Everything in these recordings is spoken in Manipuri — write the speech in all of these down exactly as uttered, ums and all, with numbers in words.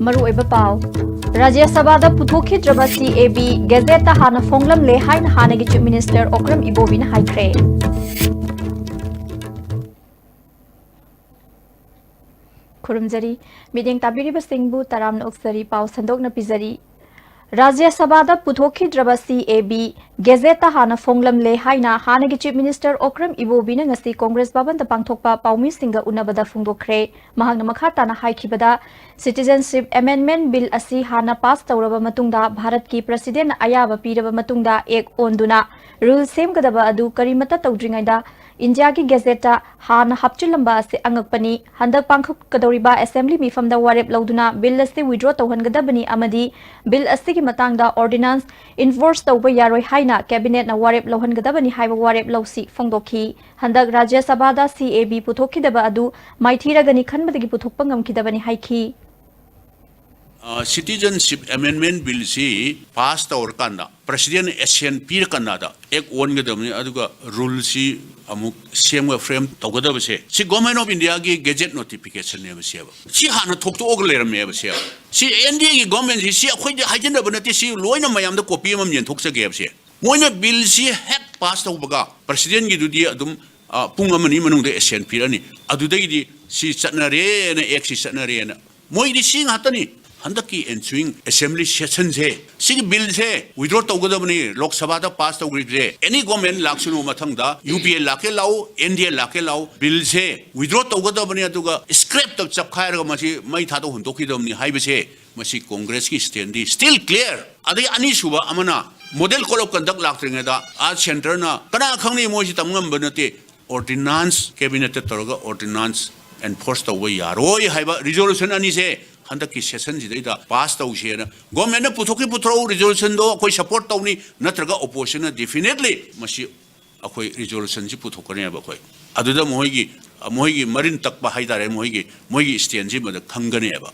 ꯃꯔꯨꯑꯣꯏꯕ ꯄꯥꯎ꯫ ꯔꯥꯖ꯭ꯌ ꯁꯚꯥꯗ ꯄꯨꯊꯣꯛꯈꯤꯗ꯭ꯔꯕ C A B ꯒꯦꯖꯦꯠꯇ ꯍꯥꯟꯅ ꯐꯣꯡꯂꯝꯂꯦ ꯍꯥꯏꯅ ꯍꯥꯟꯅꯒꯤ Chief Minister ꯑꯣꯀ꯭ꯔꯝ ꯏꯕꯣꯕꯤꯅ ꯍꯥꯏꯈ꯭ꯔꯦ꯫ ꯈꯨꯔꯨꯝꯖꯔꯤ꯫ ꯃꯤꯠꯌꯦꯡ ꯇꯥꯕꯤꯔꯤꯕꯁꯤꯡꯕꯨ ꯇꯔꯥꯝꯅ ꯑꯣꯛꯆꯔꯤ꯫ ꯄꯥꯎ ꯁꯟꯗꯣꯛꯅ ꯄꯤꯖꯔꯤ꯫ ꯔꯥꯖ꯭ꯌ ꯁꯚꯥꯗ ꯄꯨꯊꯣꯛꯈꯤꯗ꯭ꯔꯕ C A B ꯒꯦꯖꯦꯠꯇ ꯍꯥꯟꯅ ꯐꯣꯡꯂꯝꯂꯦ ꯍꯥꯏꯅ ꯍꯥꯟꯅꯒꯤ Chief Minister ꯑꯣꯀ꯭ꯔꯝ ꯏꯕꯣꯕꯤꯅ ꯉꯁꯤ ꯀꯣꯡꯒ꯭ꯔꯦꯁ ꯚꯕꯟꯗ ꯄꯥꯡꯊꯣꯛꯄ ꯄꯥꯎꯃꯤꯁꯤꯡꯒ ꯎꯅꯕꯗ ꯐꯣꯡꯗꯣꯛꯈ꯭ꯔꯦ꯫ ꯃꯍꯥꯛꯅ ꯃꯈꯥ ꯇꯥꯅ ꯍꯥꯏꯈꯤꯕꯗ, Citizenship Amendment Bill ꯑꯁꯤ ꯍꯥꯟꯅ ꯄꯥꯁ ꯇꯧꯔꯕ ꯃꯇꯨꯡꯗ, ꯚꯥꯔꯠꯀꯤ Presidentꯅ ꯑꯌꯥꯕ ꯄꯤꯔꯕ ꯃꯇꯨꯡꯗ, Act ꯑꯣꯟꯗꯨꯅ rule ꯁꯦꯝꯒꯗꯕ ꯑꯗꯨ ꯀꯔꯤꯃꯠꯇ ꯇꯧꯗ꯭ꯔꯤꯉꯩꯗ, ꯏꯟꯗꯤꯌꯥꯒꯤ ꯒꯦꯖꯦꯠꯇ ꯍꯥꯟꯅ ꯍꯥꯞꯆꯤꯜꯂꯝꯕ ꯑꯁꯤ ꯑꯉꯛꯄꯅꯤ꯫ ꯍꯟꯗꯛ ꯄꯥꯡꯊꯣꯛꯀꯗꯧꯔꯤꯕ Assembly ꯃꯤꯐꯝꯗ ꯋꯥꯔꯦꯞ ꯂꯧꯗꯨꯅ Bill ꯑꯁꯤ withdraw ꯇꯧꯍꯟꯒꯗꯕꯅꯤ ꯑꯃꯗꯤ Bill ꯑꯁꯤꯒꯤ ꯃꯇꯥꯡꯗ ordinance enforce ꯇꯧꯕ ꯌꯥꯔꯣꯏ ꯍꯥꯏꯅ Cabinetꯅ ꯋꯥꯔꯦꯞ ꯂꯧꯍꯟꯒꯗꯕꯅꯤ ꯍꯥꯏꯕ ꯋꯥꯔꯦꯞ ꯂꯧꯁꯤ ꯐꯣꯡꯗꯣꯛꯈꯤ꯫ ꯍꯟꯗꯛ ꯔꯥꯖ꯭ꯌ ꯁꯚꯥꯗ C A B ꯄꯨꯊꯣꯛꯈꯤꯗꯕ ꯑꯗꯨ ꯃꯥꯏꯊꯤꯔꯒꯅꯤ ꯈꯟꯕꯗꯒꯤ ꯄꯨꯊꯣꯛꯄ ꯉꯝꯈꯤꯗꯕꯅꯤ ꯍꯥꯏꯈꯤ꯫ ꯑ, Citizenship Amendment Billꯁꯤ ꯄꯥꯁ ꯇꯧꯔꯀꯥꯟꯗ, Presidentꯅ assent ꯄꯤꯔꯀꯥꯟꯗ Act ꯑꯣꯟꯒꯗꯕꯅꯤ, ꯑꯗꯨꯒ ruleꯁꯤ ꯑꯃꯨꯛ ꯁꯦꯝꯒ frame ꯇꯧꯒꯗꯕꯁꯦ, ꯁꯤ Government of Indiaꯒꯤ gazette notificationꯅꯦꯕ ꯁꯦꯕ꯫ ꯁꯤ ꯍꯥꯟꯅ ꯊꯣꯛꯇꯣꯛꯑꯒ ꯂꯩꯔꯝꯃꯦꯕ ꯁꯦꯕ꯫ ꯁꯤ NDAꯒꯤ governmentꯁꯤ, ꯁꯤ ꯑꯩꯈꯣꯏꯗꯤ ꯍꯥꯏꯖꯤꯟꯅꯕ ꯅꯠꯇꯦ, ꯁꯤ ꯂꯣꯏꯅ ꯃꯌꯥꯝꯗ copy ꯑꯃꯃꯝ ꯌꯦꯟꯊꯣꯛꯆꯒꯦꯕ ꯁꯦ꯫ ꯃꯣꯏꯅ billꯁꯤ ꯍꯦꯛ ꯄꯥꯁ ꯇꯧꯕꯒ Presidentꯒꯤꯗꯨꯗꯤ ꯑꯗꯨꯝ, ꯑ, ꯄꯨꯡ ꯑꯃꯅꯤ ꯃꯅꯨꯡꯗ assent ꯄꯤꯔꯛꯑꯅꯤ꯫ ꯑꯗꯨꯗꯒꯤꯗꯤ ꯁꯤ ꯆꯠꯅꯔꯦꯅ, Actꯁꯤ ꯆꯠꯅꯔꯦꯅ꯫ ꯃꯣꯏꯗꯤ ꯁꯤ ꯉꯥꯛꯇꯅꯤ꯫ ꯍꯟꯗꯛꯀꯤ ensuing Assembly sessionꯁꯦ, ꯁꯤꯒꯤ billꯁꯦ withdraw ꯇꯧꯒꯗꯕꯅꯤ, ꯂꯣꯛ ꯁꯚꯥꯗ ꯄꯥꯁ ꯇꯧꯈ꯭ꯔꯤꯕꯁꯦ꯫ Any government ꯂꯥꯛꯁꯅꯨ ꯃꯊꯪꯗ, UPA ꯂꯥꯛꯀꯦ ꯂꯥꯛꯎ, NDA ꯂꯥꯛꯀꯦ ꯂꯥꯛꯎ, billꯁꯦ withdraw ꯇꯧꯒꯗꯕꯅꯤ, ꯑꯗꯨꯒ scrapꯇ ꯆꯞꯈꯥꯏꯔꯒ ꯃꯁꯤ ꯃꯩ ꯊꯥꯗꯣꯛ ꯍꯨꯟꯗꯣꯛꯈꯤꯗꯧꯕꯅꯤ ꯍꯥꯏꯕꯁꯦ, ꯃꯁꯤ Congressꯀꯤ standꯗꯤ still clear꯫ ꯑꯗꯩ ꯑꯅꯤꯁꯨꯕ ꯑꯃꯅ model code of conduct ꯂꯥꯛꯇ꯭ꯔꯤꯉꯩꯗ ꯑꯥ centreꯅ ꯀꯅꯥ ꯈꯪꯅꯤ, ꯃꯣꯏꯁꯤ ꯇꯝ ꯉꯝꯕ ꯅꯠꯇꯦ꯫ Ordinance, cabinetꯇ ꯇꯧꯔꯒ ordinance enforce ꯇꯧꯕ ꯌꯥꯔꯣꯏ ꯍꯥꯏꯕ resolution ꯑꯅꯤꯁꯦ ꯍꯟꯗꯛꯀꯤ sessionꯁꯤꯗꯩꯗ pass ꯇꯧꯁꯦꯅ governmentꯅ ꯄꯨꯊꯣꯛꯈꯤ ꯄꯨꯊꯣꯔꯛꯎ, resolutionꯗꯣ ꯑꯩꯈꯣꯏ support ꯇꯧꯅꯤ, ꯅꯠꯇ꯭ꯔꯒ oppositionꯅ definitely ꯃꯁꯤ ꯑꯩꯈꯣꯏ resolutionꯁꯤ ꯄꯨꯊꯣꯛꯀꯅꯦꯕ ꯑꯩꯈꯣꯏ꯫ ꯑꯗꯨꯗ ꯃꯣꯏꯒꯤ, ꯃꯣꯏꯒꯤ ꯃꯔꯤꯟ ꯇꯛꯄ ꯍꯥꯏꯇꯥꯔꯦ, ꯃꯣꯏꯒꯤ, ꯃꯣꯏꯒꯤ standꯁꯤ ꯃꯗ ꯈꯪꯒꯅꯦꯕ꯫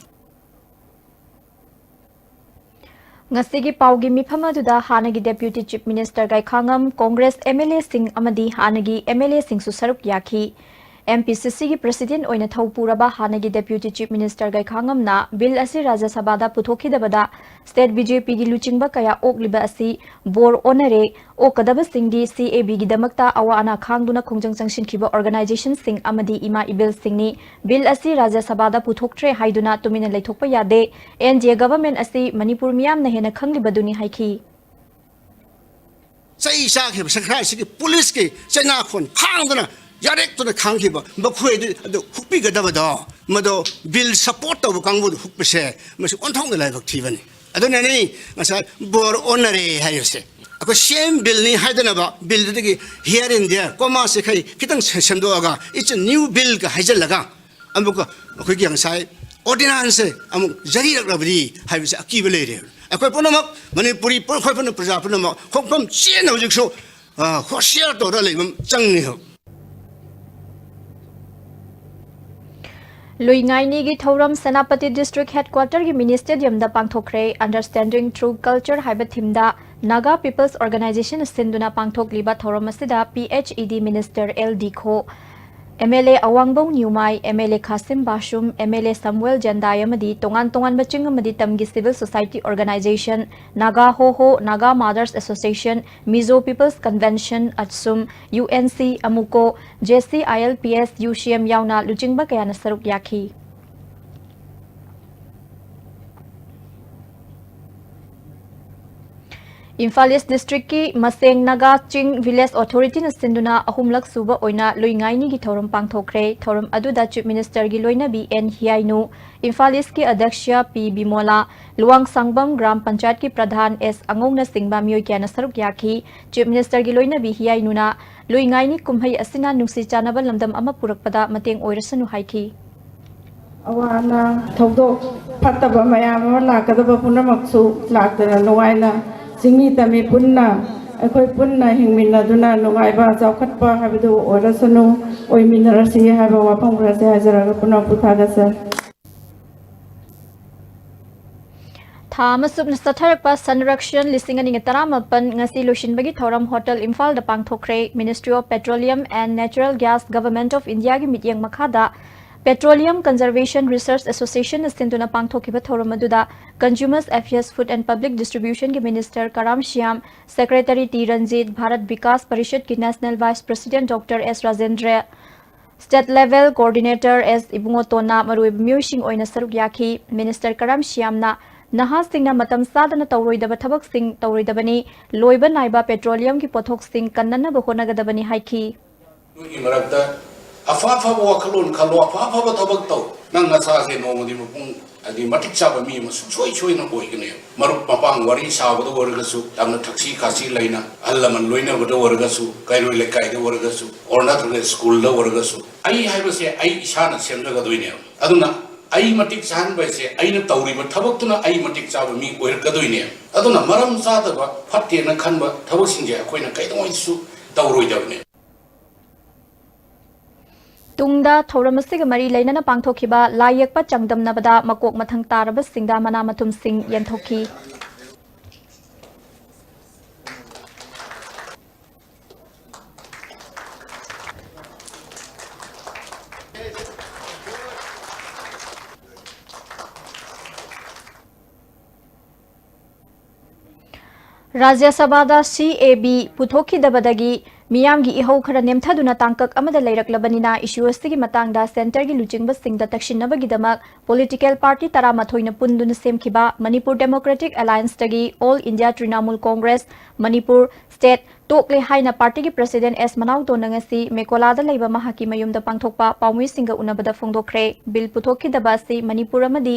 ꯉꯁꯤꯒꯤ ꯄꯥꯎꯒꯤ ꯃꯤꯐꯝ ꯑꯗꯨꯗ ꯍꯥꯟꯅꯒꯤ Deputy Chief Minister ꯒꯥꯏꯈꯥꯉꯝ, Congress MLAꯁꯤꯡ ꯑꯃꯗꯤ ꯍꯥꯟꯅꯒꯤ MLAꯁꯤꯡꯁꯨ ꯁꯔꯨꯛ ꯌꯥꯈꯤ꯫ ꯑꯦꯝ ꯄꯤ ꯁꯤ ꯁꯤꯒꯤ ꯄ꯭ꯔꯁꯤꯗꯦꯟꯠ ꯑꯣꯏꯅ ꯊꯧ ꯄꯨꯔꯕ ꯍꯥꯟꯅꯒꯤ ꯗꯦꯄ꯭ꯌꯨꯇꯤ ꯆꯤꯐ ꯃꯤꯅꯤꯁꯇꯔ ꯒꯩꯈꯥꯉꯝꯅ ꯕꯤꯜ ꯑꯁꯤ ꯔꯥꯖ꯭ꯌ ꯁꯚꯥꯗ ꯄꯨꯊꯣꯛꯈꯤꯗꯕꯗ ꯁ꯭ꯇꯦꯠ ꯕꯤ ꯖꯦ ꯄꯤꯒꯤ ꯂꯨꯆꯤꯡꯕ ꯀꯌꯥ ꯑꯣꯛꯂꯤꯕ ꯑꯁꯤ ꯕꯣꯔ ꯑꯣꯟꯅꯔꯦ, ꯑꯣꯛꯀꯗꯕꯁꯤꯡꯗꯤ ꯁꯤ ꯑꯦ ꯕꯤꯒꯤꯗꯃꯛꯇ ꯑꯋꯥ ꯑꯅꯥ ꯈꯥꯡꯗꯨꯅ ꯈꯣꯡꯖꯪ ꯆꯪꯁꯤꯟꯈꯤꯕ ꯑꯣꯔꯒꯅꯥꯏꯖꯦꯁꯟꯁꯤꯡ ꯑꯃꯗꯤ ꯏꯃꯥ ꯏꯕꯦꯜꯁꯤꯡꯅꯤ꯫ ꯕꯤꯜ ꯑꯁꯤ ꯔꯥꯖ꯭ꯌ ꯁꯚꯥꯗ ꯄꯨꯊꯣꯛꯇ꯭ꯔꯦ ꯍꯥꯏꯗꯨꯅ ꯇꯨꯃꯤꯟꯅ ꯂꯩꯊꯣꯛꯄ ꯌꯥꯗꯦ꯫ ꯑꯦꯟ ꯗꯤ ꯑꯦ ꯒꯚꯔꯟꯃꯦꯟꯠ ꯑꯁꯤ ꯃꯅꯤꯄꯨꯔ ꯃꯤꯌꯥꯝꯅ ꯍꯦꯟꯅ ꯈꯪꯂꯤꯕꯗꯨꯅꯤ ꯍꯥꯏꯈꯤ꯫ ꯆꯩ ꯆꯥꯈꯤꯕ ꯁꯔꯀꯥꯔꯁꯤꯒꯤ ꯄꯨꯂꯤꯁꯀꯤ ꯆꯩꯅꯥꯈꯣꯟ ꯈꯥꯡꯗꯅ ꯌꯥꯔꯦꯛꯇꯨꯅ ꯈꯥꯡꯈꯤꯕ ꯃꯈꯣꯏꯗꯨ ꯑꯗꯨ ꯍꯨꯛꯄꯤꯒꯗꯕꯗꯣ, ꯃꯗꯣ ꯕꯤꯜ ꯁꯄꯣꯔꯠ ꯇꯧꯕ ꯀꯥꯡꯕꯨꯗꯨ ꯍꯨꯛꯄꯁꯦ, ꯃꯁꯤ ꯑꯣꯟꯊꯣꯛꯅ ꯂꯥꯏꯕꯛ ꯊꯤꯕꯅꯤ꯫ ꯑꯗꯨꯅꯅꯤ ꯉꯁꯥꯏ ꯕꯣꯔ ꯑꯣꯟꯅꯔꯦ ꯍꯥꯏꯔꯤꯁꯦ꯫ ꯑꯩꯈꯣꯏ ꯁꯦꯝ ꯕꯤꯜꯅꯤ ꯍꯥꯏꯗꯅꯕ ꯕꯤꯜꯗꯨꯗꯒꯤ here and there, ꯀꯣꯃꯥꯁꯦ ꯈꯩ ꯈꯤꯇꯪ ꯁꯦ-, ꯁꯦꯝꯗꯣꯛꯑꯒ it's a new billꯒ ꯍꯥꯏꯖꯤꯜꯂꯒ ꯑꯃꯨꯛꯀ ꯑꯩꯈꯣꯏꯒꯤ ꯉꯁꯥꯏ ꯑꯣꯔꯗꯤꯅꯥꯟꯁꯁꯦ ꯑꯃꯨꯛ ꯖꯔꯤꯔꯛꯂꯕꯗꯤ ꯍꯥꯏꯕꯁꯦ ꯑꯀꯤꯕ ꯂꯩꯔꯦ꯫ ꯑꯩꯈꯣꯏ ꯄꯨꯝꯅꯃꯛ, ꯃꯅꯤꯄꯨꯔꯤ ꯄꯨ-, ꯑꯩꯈꯣꯏ ꯄꯨꯝꯅꯃꯛ, ꯄ꯭ꯔꯖꯥ ꯄꯨꯝꯅꯃꯛ ꯈꯣꯡꯐꯝ ꯆꯦꯠꯅ ꯍꯧꯖꯤꯛꯁꯨ, ꯑ, ꯍꯣꯁꯤꯌꯥꯔ ꯇꯧꯔ ꯂꯩꯕ ꯑꯃ ꯆꯪꯉꯤ ꯍꯧꯖꯤꯛ꯫ ꯂꯨꯏꯉꯥꯏꯅꯤꯒꯤ ꯊꯧꯔꯝ ꯁꯦꯅꯥꯄꯇꯤ ꯗꯤꯁꯇ꯭ꯔꯤꯛ ꯍꯦꯗꯀ꯭ꯋꯥꯇꯔꯒꯤ ꯃꯤꯅꯤ ꯁ꯭ꯇꯦꯗꯤꯌꯝꯗ ꯄꯥꯡꯊꯣꯛꯈ꯭ꯔꯦ꯫ Understanding Through Culture ꯍꯥꯏꯕ ꯊꯤꯝꯗ ꯅꯥꯒꯥ ꯄꯤꯄꯜꯁ ꯑꯣꯔꯒꯅꯥꯏꯖꯦꯁꯟꯅ ꯁꯤꯟꯗꯨꯅ ꯄꯥꯡꯊꯣꯛꯂꯤꯕ ꯊꯧꯔꯝ ꯑꯁꯤꯗ P H E D minister L Dikho, M L A Awangbow Newmai, M L A Khasim Vashum, M L A Samuel Jendai ꯑꯃꯗꯤ ꯇꯣꯉꯥꯟ ꯇꯣꯉꯥꯟꯕ ꯆꯤꯡ ꯑꯃꯗꯤ ꯇꯝꯒꯤ civil society organization, Naga Hoho, Naga mothers association, Mizo people's convention, ATSUM, U N C, ꯑꯃꯨꯀꯣ, J C I L P S, U C M ꯌꯥꯎꯅ ꯂꯨꯆꯤꯡꯕ ꯀꯌꯥꯅ ꯁꯔꯨꯛ ꯌꯥꯈꯤ꯫ ꯏꯝꯐꯥꯜ ꯏꯁ ꯗꯤꯁꯇ꯭ꯔꯤꯛꯀꯤ ꯃꯁꯦꯡ ꯅꯥꯒꯥ ꯆꯤꯡ ꯚꯤꯂꯦꯖ ꯑꯣꯊꯣꯔꯤꯇꯤꯅ ꯁꯤꯟꯗꯨꯅ ꯑꯍꯨꯝꯂꯛ ꯁꯨꯕ ꯑꯣꯏꯅ ꯂꯨꯏꯉꯥꯏꯅꯤꯒꯤ ꯊꯧꯔꯝ ꯄꯥꯡꯊꯣꯛꯈ꯭ꯔꯦ꯫ ꯊꯧꯔꯝ ꯑꯗꯨꯗ ꯆꯤꯐ ꯃꯤꯅꯤꯁꯇꯔꯒꯤ ꯂꯣꯏꯅꯕꯤ ꯑꯦꯟ ꯍꯤꯌꯥꯏꯅꯨ, ꯏꯝꯐꯥꯜ ꯏꯁꯀꯤ ꯑꯗ꯭ꯌꯛꯁ ꯄꯤ ꯕꯤꯃꯣꯂꯥ, ꯂꯨꯋꯥꯡꯁꯥꯡꯕꯝ ꯒ꯭ꯔꯥꯝ ꯄꯟꯆꯥꯌꯠꯀꯤ ꯄ꯭ꯔꯙꯥꯟ ꯑꯦꯁ ꯑꯉꯧꯅꯆꯤꯡꯕ ꯃꯤꯑꯣꯏ ꯀꯌꯥꯅ ꯁꯔꯨꯛ ꯌꯥꯈꯤ꯫ ꯆꯤꯐ ꯃꯤꯅꯤꯁꯇꯔꯒꯤ ꯂꯣꯏꯅꯕꯤ ꯍꯤꯌꯥꯏꯅꯨꯅ ꯂꯨꯏꯉꯥꯏꯅꯤ ꯀꯨꯝꯍꯩ ꯑꯁꯤꯅ ꯅꯨꯡꯁꯤ ꯆꯥꯟꯅꯕ ꯂꯝꯗꯝ ꯑꯃ ꯄꯨꯔꯛꯄꯗ ꯃꯇꯦꯡ ꯑꯣꯏꯔꯁꯅꯨ ꯍꯥꯏꯈꯤ꯫ ꯑꯋꯥ ꯑꯅꯥ ꯊꯧꯗꯣꯛ ꯐꯠꯇꯕ ꯃꯌꯥꯝ ꯑꯃ ꯂꯥꯛꯀꯗꯕ ꯄꯨꯝꯅꯃꯛꯁꯨ ꯂꯥꯛꯇꯅ ꯅꯨꯡꯉꯥꯏꯅ ꯆꯤꯡꯃꯤ ꯇꯝꯃꯤ ꯄꯨꯟꯅ ꯑꯩꯈꯣꯏ ꯄꯨꯟꯅ ꯍꯤꯡꯃꯤꯟꯅꯗꯨꯅ ꯅꯨꯡꯉꯥꯏꯕ ꯆꯥꯎꯈꯠꯄ ꯍꯥꯏꯕꯗꯨ ꯑꯣꯏꯔꯁꯅꯨ, ꯑꯣꯏꯃꯤꯟꯅꯔꯁꯤ ꯍꯥꯏꯕ ꯋꯥꯐꯝ ꯈꯔꯁꯦ ꯍꯥꯏꯖꯔꯒ ꯄꯨꯝꯅꯃꯛꯄꯨ ꯊꯥꯒꯠꯆꯔꯤ꯫ ꯊꯥ ꯑꯃ ꯆꯨꯞꯅ ꯆꯠꯊꯔꯛꯄ ꯁꯟꯔꯛꯁꯟ ꯂꯤꯁꯤꯡ ꯑꯅꯤꯒ ꯇꯔꯥꯃꯥꯄꯟ ꯉꯁꯤ ꯂꯣꯏꯁꯤꯟꯕꯒꯤ ꯊꯧꯔꯝ ꯍꯣꯇꯦꯜ ꯏꯝꯐꯥꯜꯗ ꯄꯥꯡꯊꯣꯛꯈ꯭ꯔꯦ꯫ Ministry of Petroleum and Natural Gas, Government of Indiaꯒꯤ ꯃꯤꯠꯌꯦꯡ ꯃꯈꯥꯗ Petroleum Conservation Research Associationꯅ ꯁꯤꯟꯗꯨꯅ ꯄꯥꯡꯊꯣꯛꯈꯤꯕ ꯊꯧꯔꯝ ꯑꯗꯨꯗ Consumers Affairs, Food and Public Distributionꯒꯤ Minister Karam Shyam, Secretary T Ranjit, Bharat Vikas ꯄꯔꯤꯁꯠꯀꯤ National Vice President doctor S Rajendra, State Level Coordinator S ꯏꯕꯨꯡꯉꯣꯇꯣꯟꯅ ꯃꯔꯨꯑꯣꯏꯕ ꯃꯤꯑꯣꯏꯁꯤꯡ ꯑꯣꯏꯅ ꯁꯔꯨꯛ ꯌꯥꯈꯤ꯫ Minister ꯀꯔꯥꯝ ꯁ꯭ꯌꯥꯝꯅ ꯅꯍꯥꯁꯤꯡꯅ ꯃꯇꯝ ꯆꯥꯗꯅ ꯇꯧꯔꯣꯏꯗꯕ ꯊꯕꯛꯁꯤꯡ ꯇꯧꯔꯣꯏꯗꯕꯅꯤ, ꯂꯣꯏꯕ ꯅꯥꯏꯕ petroleumꯒꯤ ꯄꯣꯠꯊꯣꯛꯁꯤꯡ ꯀꯟꯅꯅꯕ ꯍꯣꯠꯅꯒꯗꯕꯅꯤ ꯍꯥꯏꯈꯤ꯫ ꯅꯣꯏꯒꯤ ꯃꯔꯛꯇ ꯑꯐ ꯑꯐꯕ ꯋꯥꯈꯜꯂꯣꯟ ꯈꯜꯂꯣ, ꯑꯐ ꯑꯐꯕ ꯊꯕꯛ ꯇꯧ꯫ ꯅꯪ ꯅꯁꯥꯁꯦ ꯅꯣꯡꯃꯗꯤ ꯃꯄꯨꯡ, ꯍꯥꯏꯗꯤ ꯃꯇꯤꯛ ꯆꯥꯕ ꯃꯤ ꯑꯃ ꯁꯨꯡꯁꯣꯏ ꯁꯣꯏꯅ ꯑꯣꯏꯒꯅꯦꯕ꯫ ꯃꯔꯨꯞ ꯃꯄꯥꯡ ꯋꯥꯔꯤ ꯁꯥꯕꯗ ꯑꯣꯏꯔꯒꯁꯨ, ꯌꯥꯝꯅ ꯊꯛꯁꯤ ꯈꯥꯁꯤ ꯂꯩꯅ ꯑꯍꯜ ꯂꯃꯟ ꯂꯣꯏꯅꯕꯗ ꯑꯣꯏꯔꯒꯁꯨ, ꯀꯩꯔꯣꯏ ꯂꯩꯀꯥꯏꯗ ꯑꯣꯏꯔꯒꯁꯨ, or ꯅꯠꯇ꯭ꯔꯒ ꯁ꯭ꯀꯨꯜꯗ ꯑꯣꯏꯔꯒꯁꯨ, ꯑꯩ ꯍꯥꯏꯕꯁꯦ ꯑꯩ ꯏꯁꯥꯅ ꯁꯦꯝꯖꯒꯗꯣꯏꯅꯦꯕ꯫ ꯑꯗꯨꯅ ꯑꯩ ꯃꯇꯤꯛ ꯆꯥꯍꯟꯕ ꯍꯥꯏꯁꯦ ꯑꯩꯅ ꯇꯧꯔꯤꯕ ꯊꯕꯛꯇꯨꯅ ꯑꯩ ꯃꯇꯤꯛ ꯆꯥꯕ ꯃꯤ ꯑꯣꯏꯔꯛꯀꯗꯣꯏꯅꯦꯕ꯫ ꯑꯗꯨꯅ ꯃꯔꯝ ꯆꯥꯗꯕ, ꯐꯠꯇꯦꯅ ꯈꯟꯕ ꯊꯕꯛꯁꯤꯡꯁꯦ ꯑꯩꯈꯣꯏꯅ ꯀꯩꯗꯧꯉꯩꯗꯁꯨ ꯇꯧꯔꯣꯏꯗꯕꯅꯦꯕ꯫ ꯇꯨꯡꯗ ꯊꯧꯔꯝ ꯑꯁꯤꯒ ꯃꯔꯤ ꯂꯩꯅꯅ ꯄꯥꯡꯊꯣꯛꯈꯤꯕ ꯂꯥꯏ ꯌꯦꯛꯄ ꯆꯥꯡꯗꯝꯅꯕꯗ ꯃꯀꯣꯛ ꯃꯊꯪ ꯇꯥꯔꯕꯁꯤꯡꯗ ꯃꯅꯥ ꯃꯊꯨꯝꯁꯤꯡ ꯌꯦꯟꯊꯣꯛꯈꯤ꯫ ꯔꯥꯖ꯭ꯌ ꯁꯚꯥꯗ ꯁꯤ ꯑꯦ ꯕꯤ ꯄꯨꯊꯣꯛꯈꯤꯗꯕꯗꯒꯤ ꯃꯤꯌꯥꯝꯒꯤ ꯏꯍꯧ ꯈꯔ ꯅꯦꯝꯊꯗꯨꯅ ꯇꯥꯡꯀꯛ ꯑꯃꯗ ꯂꯩꯔꯛꯂꯕꯅꯤꯅ, issue ꯑꯁꯤꯒꯤ ꯃꯇꯥꯡꯗ centreꯒꯤ ꯂꯨꯆꯤꯡꯕꯁꯤꯡꯗ ꯇꯛꯁꯤꯟꯅꯕꯒꯤꯗꯃꯛ political party ꯇꯔꯥꯃꯥꯊꯣꯏꯅ ꯄꯨꯟꯗꯨꯅ ꯁꯦꯝꯈꯤꯕ Manipur Democratic Allianceꯇꯒꯤ All India Trinamool Congress Manipur State ꯇꯣꯛꯂꯦ ꯍꯥꯏꯅ partyꯒꯤ president ꯑꯦꯁ ꯃꯅꯥꯎꯇꯣꯟꯅ ꯉꯁꯤ ꯃꯦꯀꯣꯂꯥꯗ ꯂꯩꯕ ꯃꯍꯥꯛꯀꯤ ꯃꯌꯨꯝꯗ ꯄꯥꯡꯊꯣꯛꯄ ꯄꯥꯎꯃꯤꯁꯤꯡꯒ ꯎꯅꯕꯗ ꯐꯣꯡꯗꯣꯛꯈ꯭ꯔꯦ꯫ Bill ꯄꯨꯊꯣꯛꯈꯤꯗꯕ ꯑꯁꯤ ꯃꯅꯤꯄꯨꯔ ꯑꯃꯗꯤ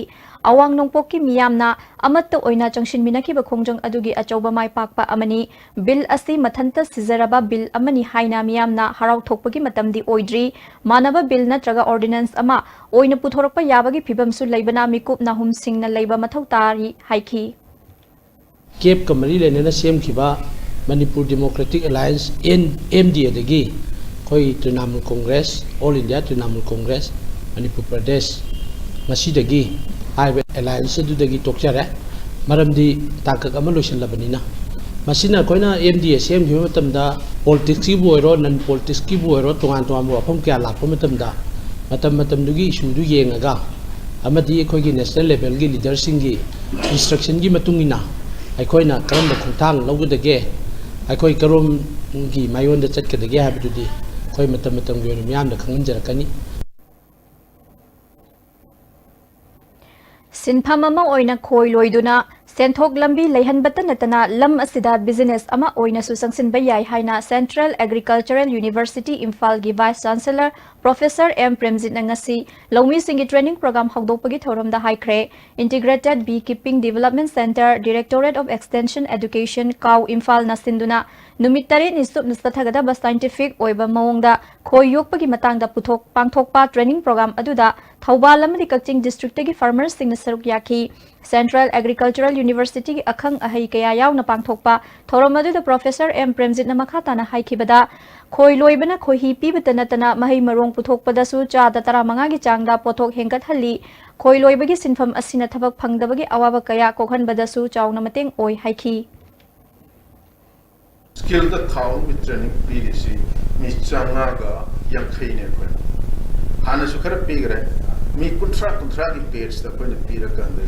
ꯑꯋꯥꯡ ꯅꯣꯡꯄꯣꯛꯀꯤ ꯃꯤꯌꯥꯝꯅ ꯑꯃꯠꯇ ꯑꯣꯏꯅ ꯆꯪꯁꯤꯟꯃꯤꯟꯅꯈꯤꯕ ꯈꯣꯡꯖꯪ ꯑꯗꯨꯒꯤ ꯑꯆꯧꯕ ꯃꯥꯏ ꯄꯥꯛꯄ ꯑꯃꯅꯤ꯫ Bill ꯑꯁꯤ ꯃꯊꯟꯇ ꯁꯤꯖꯔꯕ bill ꯑꯃꯅꯤ ꯍꯥꯏꯅ ꯃꯤꯌꯥꯝꯅ ꯍꯔꯥꯎ ꯊꯣꯛꯄꯒꯤ ꯃꯇꯝꯗꯤ ꯑꯣꯏꯗ꯭ꯔꯤ꯫ ꯃꯥꯟꯅꯕ bill ꯅꯠꯇ꯭ꯔꯒ ordinance ꯑꯃ ꯑꯣꯏꯅ ꯄꯨꯊꯣꯔꯛꯄ ꯌꯥꯕꯒꯤ ꯐꯤꯕꯝꯁꯨ ꯂꯩꯕꯅ ꯃꯤꯀꯨꯞ ꯅꯥꯍꯨꯝꯁꯤꯡꯅ ꯂꯩꯕ ꯃꯊꯧ ꯇꯥꯔꯤ ꯍꯥꯏꯈꯤ꯫ ꯀꯦꯞꯀ ꯃꯔꯤ ꯂꯩꯅꯅ ꯁꯦꯝꯈꯤꯕ Manipur Democratic Alliance, N M D ꯑꯦꯗꯒꯤ ꯑꯩꯈꯣꯏ Trinamool Congress, All India Trinamool Congress Manipur Pradesh, ꯉꯁꯤꯗꯒꯤ ꯍꯥꯏꯔꯤꯕ alliance ꯑꯗꯨꯗꯒꯤ ꯇꯣꯛꯆꯔꯦ꯫ ꯃꯔꯝꯗꯤ ꯇꯥꯡꯀꯛ ꯑꯃ ꯂꯣꯏꯁꯤꯜꯂꯕꯅꯤꯅ꯫ ꯃꯁꯤꯅ ꯑꯩꯈꯣꯏꯅ ꯑꯦꯝ ꯗꯤ ꯑꯦ ꯁꯦꯝꯈꯤꯕ ꯃꯇꯝꯗ, ꯄꯣꯂꯤꯇꯤꯛꯁꯀꯤꯕꯨ ꯑꯣꯏꯔꯣ, ꯅꯟ ꯄꯣꯂꯤꯇꯤꯛꯁꯀꯤꯕꯨ ꯑꯣꯏꯔꯣ, ꯇꯣꯉꯥꯟ ꯇꯣꯉꯥꯟꯕ ꯋꯥꯐꯝ ꯀꯌꯥ ꯂꯥꯛꯄ ꯃꯇꯝꯗ, ꯃꯇꯝ ꯃꯇꯝꯗꯨꯒꯤ ꯏꯁꯨꯗꯨ ꯌꯦꯡꯉꯒ ꯑꯃꯗꯤ ꯑꯩꯈꯣꯏꯒꯤ ꯅꯦꯁꯅꯦꯜ ꯂꯦꯚꯦꯜꯒꯤ ꯂꯤꯗꯔꯁꯤꯡꯒꯤ ꯏꯟꯁꯇ꯭ꯔꯛꯁꯟꯒꯤ ꯃꯇꯨꯡ ꯏꯟꯅ ꯑꯩꯈꯣꯏꯅ ꯀꯔꯝꯕ ꯈꯣꯡꯊꯥꯡ ꯂꯧꯒꯗꯒꯦ, ꯑꯩꯈꯣꯏ ꯀꯔꯣꯝꯒꯤ ꯃꯥꯏꯌꯣꯟꯗ ꯆꯠꯀꯗꯒꯦ ꯍꯥꯏꯕꯗꯨꯗꯤ ꯑꯩꯈꯣꯏ ꯃꯇꯝ ꯃꯇꯝꯒꯤ ꯑꯣꯏꯅ ꯃꯤꯌꯥꯝꯗ ꯈꯪꯍꯟꯖꯔꯛꯀꯅꯤ꯫ ꯁꯤꯟꯐꯝ ꯑꯃ ꯑꯣꯏꯅ ꯈꯣꯏ ꯂꯣꯏꯗꯨꯅ ꯁꯦꯟꯊꯣꯛ ꯂꯝꯕꯤ ꯂꯩꯍꯟꯕꯇ ꯅꯠꯇꯅ ꯂꯝ ꯑꯁꯤꯗ ꯕꯤꯖꯤꯅꯦꯁ ꯑꯃ ꯑꯣꯏꯅꯁꯨ ꯆꯪꯁꯤꯟꯕ ꯌꯥꯏ ꯍꯥꯏꯅ Central Agricultural University ꯏꯝꯐꯥꯜꯒꯤ Vice Chancellor Professor ꯑꯦꯝ ꯄ꯭ꯔꯦꯝꯖꯤꯠꯅ ꯉꯁꯤ ꯂꯧꯃꯤꯁꯤꯡꯒꯤ training program ꯍꯧꯗꯣꯛꯄꯒꯤ ꯊꯧꯔꯝꯗ ꯍꯥꯏꯈ꯭ꯔꯦ꯫ Integrated Beekeeping Development Centre, Directorate of Extension Education, ꯀꯥꯎ ꯏꯝꯐꯥꯜꯅ ꯁꯤꯟꯗꯨꯅ ꯅꯨꯃꯤꯠ ꯇꯔꯦꯠꯅꯤ ꯆꯨꯞꯅ ꯆꯠꯊꯒꯗꯕ scientific ꯑꯣꯏꯕ ꯃꯑꯣꯡꯗ ꯈꯣꯏ ꯌꯣꯛꯄꯒꯤ ꯃꯇꯥꯡꯗ ꯄꯨꯊꯣꯛ ꯄꯥꯡꯊꯣꯛꯄ training program ꯑꯗꯨꯗ ꯊꯧꯕꯥꯜ ꯑꯃꯗꯤ ꯀꯛꯆꯤꯡ districtꯇꯒꯤ farmerꯁꯤꯡꯅ ꯁꯔꯨꯛ ꯌꯥꯈꯤ꯫ Central Agricultural Universityꯒꯤ ꯑꯈꯪ ꯑꯍꯩ ꯀꯌꯥ ꯌꯥꯎꯅ ꯄꯥꯡꯊꯣꯛꯄ ꯊꯧꯔꯝ ꯑꯗꯨꯗ Professor ꯑꯦꯝ ꯄ꯭ꯔꯦꯝꯖꯤꯠꯅ ꯃꯈꯥ ꯇꯥꯅ ꯍꯥꯏꯈꯤꯕꯗ, ꯈꯣꯏ ꯂꯣꯏꯕꯅ ꯈꯣꯏꯍꯤ ꯄꯤꯕꯇ ꯅꯠꯇꯅ ꯃꯍꯩ ꯃꯔꯣꯡ ꯄꯨꯊꯣꯛꯄꯗꯁꯨ ꯆꯥꯗ ꯇꯔꯥꯃꯉꯥꯒꯤ ꯆꯥꯡꯗ ꯄꯣꯠꯊꯣꯛ ꯍꯦꯟꯒꯠꯍꯜꯂꯤ꯫ ꯈꯣꯏ ꯂꯣꯏꯕꯒꯤ ꯁꯤꯟꯐꯝ ꯑꯁꯤꯅ ꯊꯕꯛ ꯐꯪꯗꯕꯒꯤ ꯑꯋꯥꯕ ꯀꯌꯥ ꯀꯣꯛꯍꯟꯕꯗꯁꯨ ꯆꯥꯎꯅ ꯃꯇꯦꯡ ꯑꯣꯏ ꯍꯥꯏꯈꯤ꯫ Skillꯗ ꯊꯥꯎ ꯑꯃꯒꯤ training ꯄꯤꯔꯤꯁꯤ ꯃꯤ ꯆꯥꯝꯃꯉꯥꯒ ꯌꯥꯡꯈꯩꯅꯦ ꯑꯩꯈꯣꯏꯅ꯫ ꯍꯥꯟꯅꯁꯨ ꯈꯔ ꯄꯤꯈ꯭ꯔꯦ꯫ ꯃꯤ ꯀꯨꯟꯊ꯭ꯔꯥ, ꯀꯨꯟꯊ꯭ꯔꯥꯒꯤ batchꯇ ꯑꯩꯈꯣꯏꯅ ꯄꯤꯔꯀꯥꯟꯗ,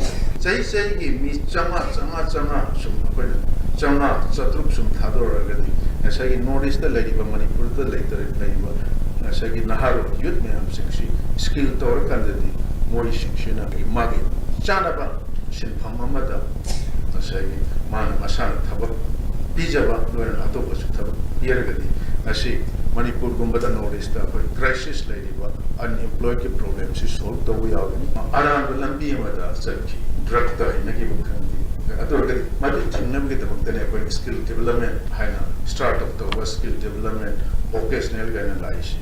ꯆꯍꯤ ꯆꯍꯤꯒꯤ ꯃꯤ ꯆꯥꯝꯃꯉꯥ, ꯆꯥꯝꯃꯉꯥ, ꯆꯥꯝꯃꯉꯥ ꯁꯨꯝ ꯑꯩꯈꯣꯏꯅ ꯆꯥꯝꯃꯉꯥ, ꯆꯥꯇ꯭ꯔꯨꯛ ꯁꯨꯝ ꯊꯥꯗꯣꯔꯛꯑꯒꯗꯤ, ꯉꯁꯥꯏꯒꯤ North Eastꯇ ꯂꯩꯔꯤꯕ, ꯃꯅꯤꯄꯨꯔꯗ ꯂꯩꯇ-, ꯂꯩꯔꯤꯕ ꯉꯁꯥꯏꯒꯤ ꯅꯍꯥꯔꯣꯜ, youth ꯃꯌꯥꯝꯁꯤꯡꯁꯤ skill ꯇꯧꯔꯀꯥꯟꯗꯗꯤ, ꯃꯣꯏꯁꯤꯡꯁꯤꯅ ꯃꯥꯒꯤ ꯆꯥꯅꯕ ꯁꯤꯟꯐꯝ ꯑꯃꯗ ꯉꯁꯥꯏꯒꯤ ꯃꯥꯅ ꯃꯁꯥꯅ ꯊꯕꯛ ꯄꯤꯖꯕ, ꯂꯣꯏꯅꯅ ꯑꯇꯣꯞꯄꯁꯨ ꯊꯕꯛ ꯄꯤꯔꯒꯗꯤ, ꯉꯁꯤ ꯃꯅꯤꯄꯨꯔꯒꯨꯝꯕꯗ, North Eastꯇ ꯑꯩꯈꯣꯏ crisis ꯂꯩꯔꯤꯕ unemployedꯀꯤ problemꯁꯤ solve ꯇꯧꯕ ꯌꯥꯒꯅꯤ꯫ ꯑꯔꯥꯟꯕ ꯂꯝꯕꯤ ꯑꯃꯗ ꯆꯠꯈꯤ, drugꯇ ꯍꯩꯅꯈꯤꯕ ꯈꯪꯗꯦ꯫ ꯑꯗꯨ ꯑꯣꯏꯔꯒꯗꯤ ꯃꯗꯨ ꯊꯤꯡꯅꯕꯒꯤꯗꯃꯛꯇꯅꯦ ꯑꯩꯈꯣꯏꯅ skill development ꯍꯥꯏꯅ, start up ꯇꯧꯕ, skill development, vocational ꯀꯥꯏꯅ ꯂꯥꯛꯏꯁꯤ꯫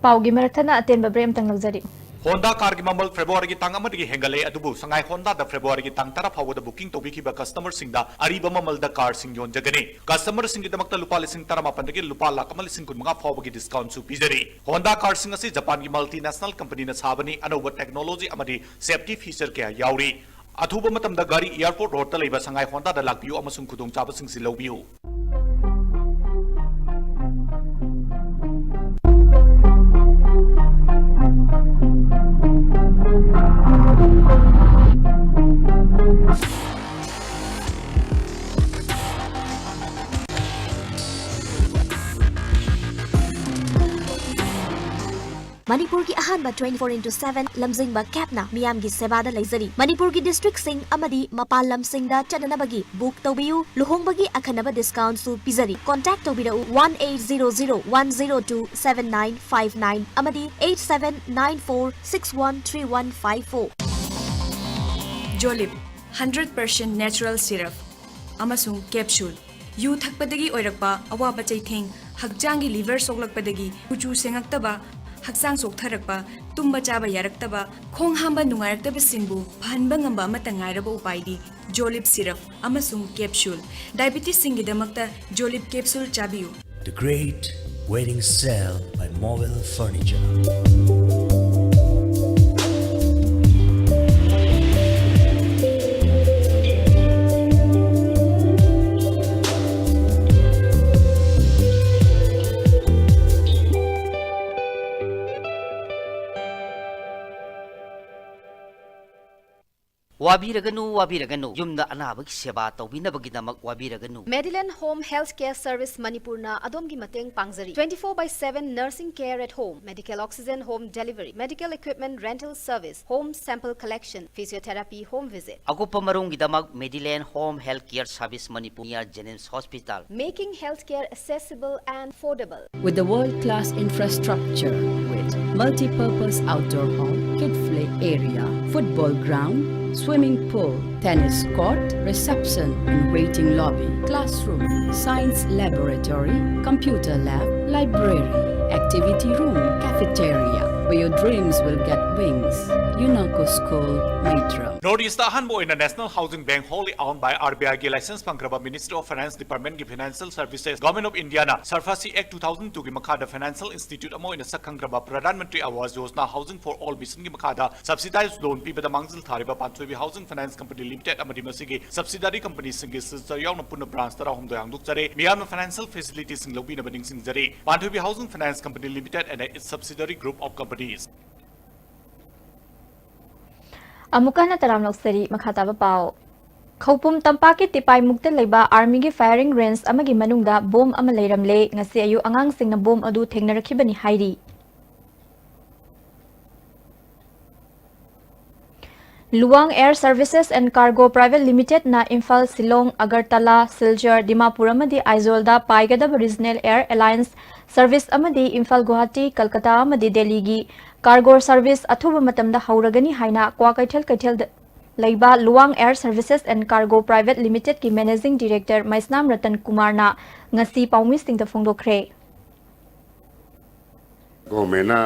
ꯄꯥꯎꯒꯤ ꯃꯔꯛ ꯊꯠꯅ ꯑꯇꯦꯟꯕ break ꯑꯃꯇꯪ ꯂꯧꯖꯔꯤ꯫ Honda car ꯒꯤ ꯃꯃꯜ February ꯒꯤ ꯇꯥꯡ ꯑꯃꯗꯒꯤ ꯍꯦꯟꯒꯠꯂꯦ, ꯑꯗꯨꯕꯨ ꯁꯉꯥꯏ Honda ꯗ February ꯒꯤ ꯇꯥꯡ ꯇꯔꯥ ꯐꯥꯎꯕꯗ booking ꯇꯧꯕꯤꯈꯤꯕ customer ꯁꯤꯡꯗ ꯑꯔꯤꯕ ꯃꯃꯜꯗ car ꯁꯤꯡ ꯌꯣꯟꯖꯒꯅꯤ꯫ Customer ꯁꯤꯡꯒꯤꯗꯃꯛꯇ ꯂꯨꯄꯥ ꯂꯤꯁꯤꯡ ꯇꯔꯥꯃꯥꯄꯟꯗꯒꯤ ꯂꯨꯄꯥ ꯂꯥꯈ ꯑꯃ ꯂꯤꯁꯤꯡ ꯀꯨꯟꯃꯉꯥ ꯐꯥꯎꯕꯒꯤ discount ꯁꯨ ꯄꯤꯖꯔꯤ꯫ Honda car ꯁꯤꯡ ꯑꯁꯤ Japan ꯒꯤ multinational company ꯅ ꯁꯥꯕꯅꯤ, ꯑꯅꯧꯕ technology ꯑꯃꯗꯤ safety feature ꯀꯌꯥ ꯌꯥꯎꯔꯤ꯫ ꯑꯊꯨꯕ ꯃꯇꯝꯗ ꯒꯥꯔꯤ airport road ꯇ ꯂꯩꯕ ꯁꯉꯥꯏ Honda ꯗ ꯂꯥꯛꯄꯤꯌꯨ ꯑꯃꯁꯨꯡ ꯈꯨꯗꯣꯡꯆꯥꯕꯁꯤꯡꯁꯤ ꯂꯧꯕꯤꯌꯨ꯫ ꯃꯅꯤꯄꯨꯔꯒꯤ ꯑꯍꯥꯟꯕ twenty four into seven ꯂꯝꯖꯤꯡꯕ cab ꯅ ꯃꯤꯌꯥꯝꯒꯤ ꯁꯦꯕꯥꯗ ꯂꯩꯖꯔꯤ꯫ ꯃꯅꯤꯄꯨꯔꯒꯤ district ꯁꯤꯡ ꯑꯃꯗꯤ ꯃꯄꯥꯟ ꯂꯝꯁꯤꯡꯗ ꯆꯠꯅꯅꯕꯒꯤ book ꯇꯧꯕꯤꯌꯨ꯫ ꯂꯨꯍꯣꯡꯕꯒꯤ ꯑꯈꯟꯅꯕ discount ꯁꯨ ꯄꯤꯖꯔꯤ꯫ Contact ꯇꯧꯕꯤꯔꯛꯎ one eight zero zero one zero two seven nine five nine ꯑꯃꯗꯤ eight seven nine four six one three one five four꯫ Jolib, hundred percent natural syrup ꯑꯃꯁꯨꯡ capsule꯫ ꯌꯨ ꯊꯛꯄꯗꯒꯤ ꯑꯣꯏꯔꯛꯄ ꯑꯋꯥꯕ ꯆꯩꯊꯦꯡ, ꯍꯛꯆꯥꯡꯒꯤ liver ꯁꯣꯛꯂꯛꯄꯗꯒꯤ ꯀꯨꯆꯨ ꯁꯦꯡꯉꯛꯇꯕ, ꯍꯛꯆꯥꯡ ꯆꯣꯛꯊꯔꯛꯄ, ꯇꯨꯝꯕ ꯆꯥꯕ ꯌꯥꯔꯛꯇꯕ, ꯈꯣꯡ ꯍꯥꯝꯕ ꯅꯨꯡꯉꯥꯏꯔꯛꯇꯕꯁꯤꯡꯕꯨ ꯐꯍꯟꯕ ꯉꯝꯕ ꯑꯃꯠꯇ ꯉꯥꯏꯔꯕ ꯎꯄꯥꯏꯗꯤ Jolib syrup ꯑꯃꯁꯨꯡ capsule꯫ Diabetes ꯁꯤꯡꯒꯤꯗꯃꯛꯇ Jolib capsule ꯆꯥꯕꯤꯌꯨ꯫ The Great Wedding Sale by Mobile Furniture. ꯋꯥꯕꯤꯔꯒꯅꯨ, ꯋꯥꯕꯤꯔꯒꯅꯨ꯫ ꯌꯨꯝꯗ ꯑꯅꯥꯕꯒꯤ ꯁꯦꯕꯥ ꯇꯧꯕꯤꯅꯕꯒꯤꯗꯃꯛ ꯋꯥꯕꯤꯔꯒꯅꯨ꯫ Mediland Home Health Care Service ꯃꯅꯤꯄꯨꯔꯅ ꯑꯗꯣꯝꯒꯤ ꯃꯇꯦꯡ ꯄꯥꯡꯖꯔꯤ꯫ Twenty four by seven nursing care at home, medical oxygen home delivery, medical equipment rental service, home sample collection, physiotherapy, home visit. ꯑꯀꯨꯞꯄ ꯃꯔꯣꯜꯒꯤꯗꯃꯛ Mediland Home Health Care Service Manipur near JNIMS Hospital. Making healthcare accessible and affordable. With the world-class infrastructure with multi-purpose outdoor hall, kid play area, football ground, swimming pool, tennis court, reception and waiting lobby, classroom, science laboratory, computer lab, library, activity room, cafeteria, where your dreams will get wings. UNACO School, Maitram. North East ꯑꯍꯥꯟꯕ ꯑꯣꯏꯅ National Housing Bank, wholly owned by RBI ꯒꯤ license ꯐꯪꯈ꯭ꯔꯕ Ministry of Finance Department ꯒꯤ Financial Services, Government of India ꯅ SARFAESI Act two thousand two ꯒꯤ ꯃꯈꯥꯗ financial institute ꯑꯃ ꯑꯣꯏꯅ ꯁꯛꯈꯪꯈ꯭ꯔꯕ Pradhan Mantri Awas Yojana Housing for All mission ꯒꯤ ꯃꯈꯥꯗ subsidized loan ꯄꯤꯕꯗ ꯃꯥꯡꯖꯤꯜ ꯊꯥꯔꯤꯕ ꯄꯥꯟꯊꯣꯏꯕꯤ Housing Finance Company Limited ꯑꯃꯗꯤ ꯃꯁꯤꯒꯤ subsidiary company ꯁꯤꯡꯒꯤ signature ꯌꯥꯎꯅ ꯄꯨꯟꯅ branch ꯇꯔꯥꯍꯨꯝꯗꯣꯏ ꯍꯥꯡꯗꯣꯛꯆꯔꯦ꯫ ꯃꯤꯌꯥꯝꯅ financial facility ꯁꯤꯡ ꯂꯧꯕꯤꯅꯕ ꯅꯤꯡꯁꯤꯡꯖꯔꯤ꯫ ꯄꯥꯟꯊꯣꯏꯕꯤ Housing Finance Company Limited and its subsidiary group of companies. ꯑꯃꯨꯛꯀ ꯍꯟꯅ ꯇꯔꯥꯝ ꯂꯧꯖꯔꯤ꯫ ꯃꯈꯥ ꯇꯥꯕ ꯄꯥꯎ꯫ ꯈꯧꯄꯨꯝ ꯇꯝꯄꯥꯛꯀꯤ ꯇꯤꯄꯥꯏꯃꯨꯛꯇ ꯂꯩꯕ army ꯒꯤ firing range ꯑꯃꯒꯤ ꯃꯅꯨꯡꯗ bomb ꯑꯃ ꯂꯩꯔꯝꯂꯦ꯫ ꯉꯁꯤ ꯑꯌꯨꯛ ꯑꯉꯥꯡꯁꯤꯡꯅ bomb ꯑꯗꯨ ꯊꯦꯡꯅꯔꯛꯈꯤꯕꯅꯤ ꯍꯥꯏꯔꯤ꯫ Luwang Air Services and Cargo Private Limited ꯅ ꯏꯝꯐꯥꯜ, ꯁꯤꯂꯣꯡ, ꯑꯒꯔꯇꯂꯥ, ꯁꯤꯜꯆꯔ, ꯗꯤꯃꯥꯄꯨꯔ ꯑꯃꯗꯤ ꯑꯥꯏꯖꯣꯜꯗ ꯄꯥꯏꯒꯗꯕ Regional Air Alliance service ꯑꯃꯗꯤ ꯏꯝꯐꯥꯜ, ꯒꯨꯋꯥꯍꯥꯇꯤ, ꯀꯜꯀꯇꯥ ꯑꯃꯗꯤ ꯗꯦꯜꯂꯤꯒꯤ cargo service ꯑꯊꯨꯕ ꯃꯇꯝꯗ ꯍꯧꯔꯒꯅꯤ ꯍꯥꯏꯅ ꯀ꯭ꯋꯥꯀꯩꯊꯦꯜ ꯀꯩꯊꯦꯜꯗ ꯂꯩꯕ Luwang Air Services and Cargo Private Limited ꯀꯤ Managing Director ꯃꯩꯁꯅꯥꯝ ꯔꯇꯟ ꯀꯨꯃꯥꯔꯅ ꯉꯁꯤ ꯄꯥꯎꯃꯤꯁꯤꯡꯗ ꯐꯣꯡꯗꯣꯛꯈ꯭ꯔꯦ꯫ Government ꯅ,